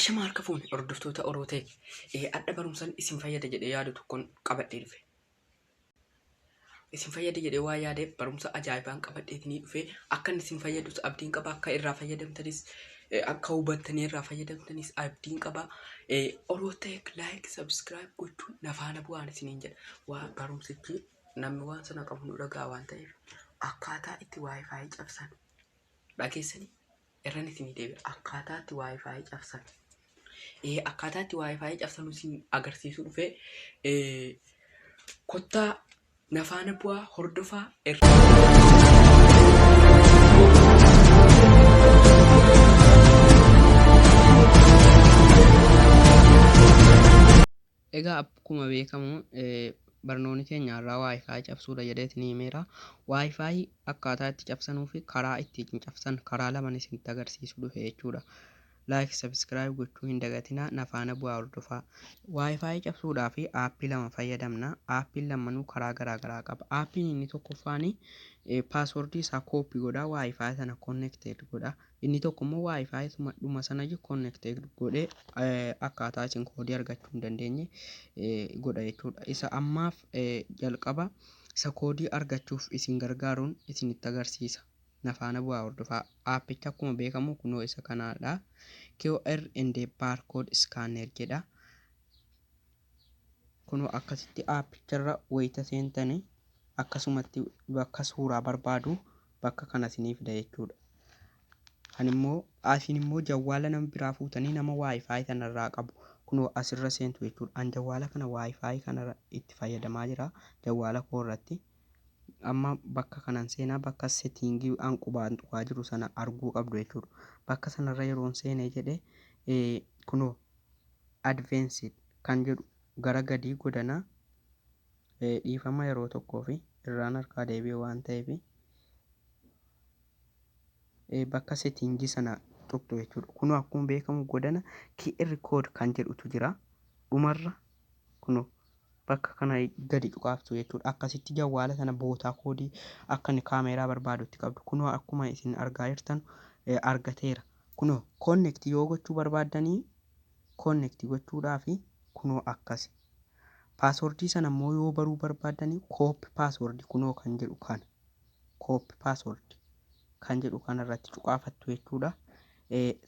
Ashama harka fuune hordoftoota Oro Tech. Adha barumsan isin fayyada jedhee yaadu tokkon qabadhee dhufe. Isin fayyada jedhee waan yaadeef barumsa ajaa'ibaan qabadheetinii dhufe. Akka inni isin fayyadus abdiin qaba. Akka irraa fayyadamtanis akka hubattanii irraa fayyadamtanis abdiin qaba. Oro Tech like subscribe gochuun na faana bu'aan isiniin jedha. Waa barumsichi namni waan sana qabu nu dhaga'a waan ta'eef akkaataa itti wifi cabsan dhageessanii irran isinii deebi'a. Akkaataa itti wifi cabsan. Akkaataa itti wifi cabsan isin agarsiisuu dhufe. Kottaa na faana bu'aa hordofaa. Egaa akkuma beekamu barnoonni keenya har'aa Wi-Fi cabsuudha jedhee isinii himeera. Wi-Fi akkaataa itti cabsanuu fi karaa ittiin cabsan karaa laman isinitti agarsiisu dhufe jechuudha. Like, subscribe gochuu hin dagatinaa, na faana bu'aa hordofaa. Wi-Fi cabsuudhaaf aappii lama fayyadamna. Aappiin lamanuu karaa garaa garaa qaba. Aappiin inni tokkoffaan paaswordii isaa koopii godha, Wi-Fi sana connected godha. Inni tokko immoo WiFi dhuma sanayyu connect godhee akkaataa isin koodii argachuu hin dandeenye godha jechuudha. Isa ammaaf jalqaba isa koodii argachuuf isin gargaaruun isinitti agarsiisa. Na faana bu'aa hordofaa. Aappicha akkuma beekamu kunoo isa kanaadha. QR and barcode scanner jedha. Kunoo akkasitti aappicharra wayita seentani akkasumatti bakka suuraa barbaadu bakka kana isinii fida jechuudha. Kan immoo isin immoo jawwaala nama biraa fuutanii nama wifi sanarraa qabu kunoo asirra seentu jechuudha. An jawwaala kana wifi kana itti fayyadamaa jira jawwaala koo irratti. Amma bakka kanan seenaa bakka setting an qubaan tuqaa jiru sana arguu qabdu jechuudha. Bakka sanarra yeroon seenee jedhe kunoo advanced kan jedhu gara gadii godana. Dhiifama yeroo tokkoofi irraan harkaa deebi'e waan ta'eef bakka setting sana tuqxu jechuudha. Kunoo akkuma beekamu godana QR code kan jedhutu jira. Dhumarra kunoo bakka kana gadi cuqaaftu jechuudha. Akkasitti jawwaala sana bootaa koodii akka inni kaameeraa barbaadutti qabdu. Kunoo akkuma isin argaa jirtan argateera. Kunoo connect yoo gochuu barbaaddanii connect gochuudhaaf kunoo akkasi. Paaswordii sana immoo yoo baruu barbaaddanii copy password kunoo kan jedhu kana. Copy password kan jedhu kana irratti cuqaafattu jechuudha.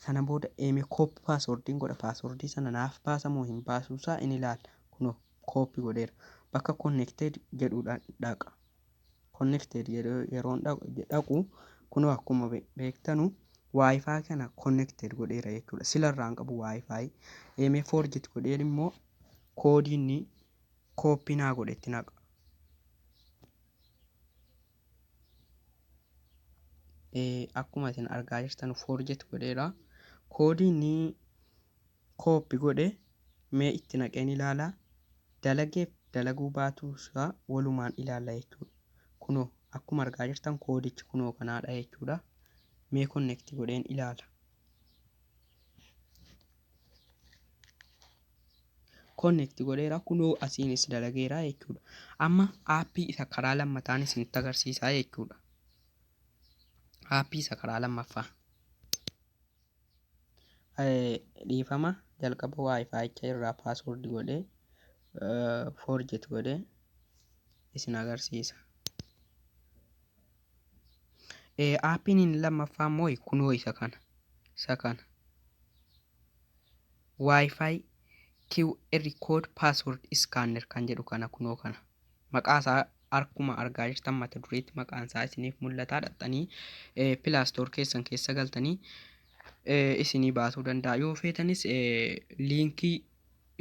Sana booda eeme copy passwordiin godha. Paaswordii sana naaf baasa moo hin baasuusaa in ilaala. Kunoo copy godheera. Bakka connected jedhudha dhaqa. Connected yeroon dhaqu kunoo akkuma beektanu wifi kana connected godheera jechuudha. Sila irraa hin qabu wifi. Eemee forget godheen immoo koodii inni kooppii naa godhe itti naqa. Akkuma isin argaa jirtan forget godheera. Koodii inni kooppi godhe mee itti naqeen ilaala. Dalageef dalaguu baatuu isaa walumaan ilaalla jechuudha. Kunoo akkuma argaa jirtan koodichi kunoo kanaadha jechuudha. Mee connect godheen ilaala. Connect godheera kunoo asiinis dalageera jechuudha. Amma aappii isa karaa lammataan isinitti agarsiisaa jechuudha. Aappii isa karaa lammaffaa. Dhiifama jalqaba wifi irraa password godhee forget godhee isin agarsiisa. Aappiin inni lammaffaa immoo kunoo isa kana. Isa kana. Wi-Fi QR code password scanner kan jedhu kana kunoo kana. Maqaa isaa akkuma argaa jirtan mata dureetti maqaan isaa isiniif mul'ataa dhaqxanii Play Store keessan keessa galtanii isinii baasuu danda'a. Yoo feetanis liinkii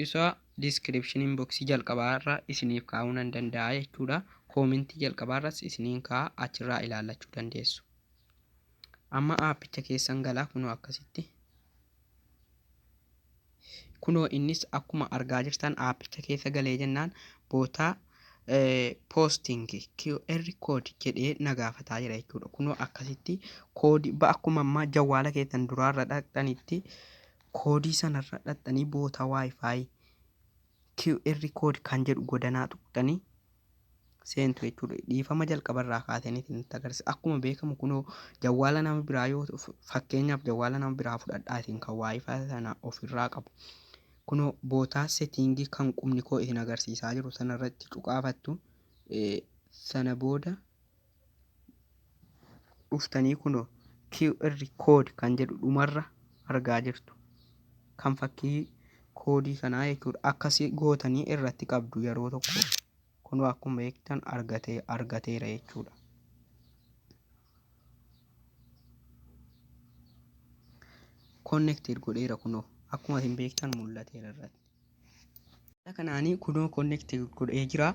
isaa diiskiripshiniin boksii jalqabaarra isiniif kaa'uu nan danda'a jechuudha. Koomentii jalqabaarras isiniin kaa'a achirraa ilaallachuu dandeessu. Amma aappicha keessan galaa kunoo akkasitti. Kunoo innis akkuma argaa jirtan aappicha keessa galee jennaan bootaa posting QR code jedhee na gaafataa jira jechuudha. Kunoo akkasitti koodii akkuma ammaa jawwaala keessan duraarra dhaqxanitti koodii sanarra dhaqxanii bootaa wifi QR code kan jedhu godanaa tuqxanii Seentu jechuudha. Dhiifama, jalqabarraa kaatanii isinitti agarsiisa. Akkuma beekamu kunoo jawwaala nama biraa yoo fakkeenyaaf jawwaala nama biraa fudhadhaatiin kan WiFi sana ofirraa qabu. Kunoo bootaa setting kan qubni koo isin agarsiisaa jiru sanarratti cuqaafattu. Sana booda dhuftanii kunoo QR code kan jedhu dhumarra argaa jirtu. Kan fakkii koodii kanaa jechuudha. Akkasii gootanii irratti qabdu yeroo tokko. Kunoo akkuma beektan argateera jechuudha. Connected godheera, kunoo akkuma isin beektan mul'ateera irratti. Kanaanii kunoo connected godhee jira.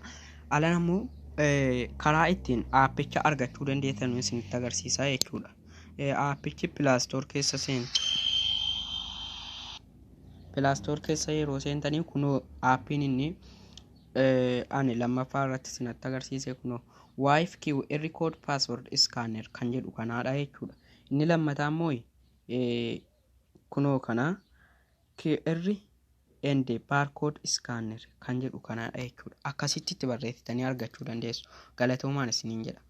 Alan ammoo karaa ittiin aappicha argachuu dandeessan isinitti agarsiisaa jechuudha. Aappichi Play Store keessa seentu. Play Store keessa yeroo seentanii kunoo aappiin inni ani lammaffaa irratti isinitti agarsiise kunoo WiFi QR code password scanner kan jedhu kanaadha jechuudha. Inni lammataa immoo kunoo kana QR and barcode scanner kan jedhu kanaadha jechuudha. Akkasitti itti barreessitanii argachuu dandeessu. Galatoomaan isiniin jedha.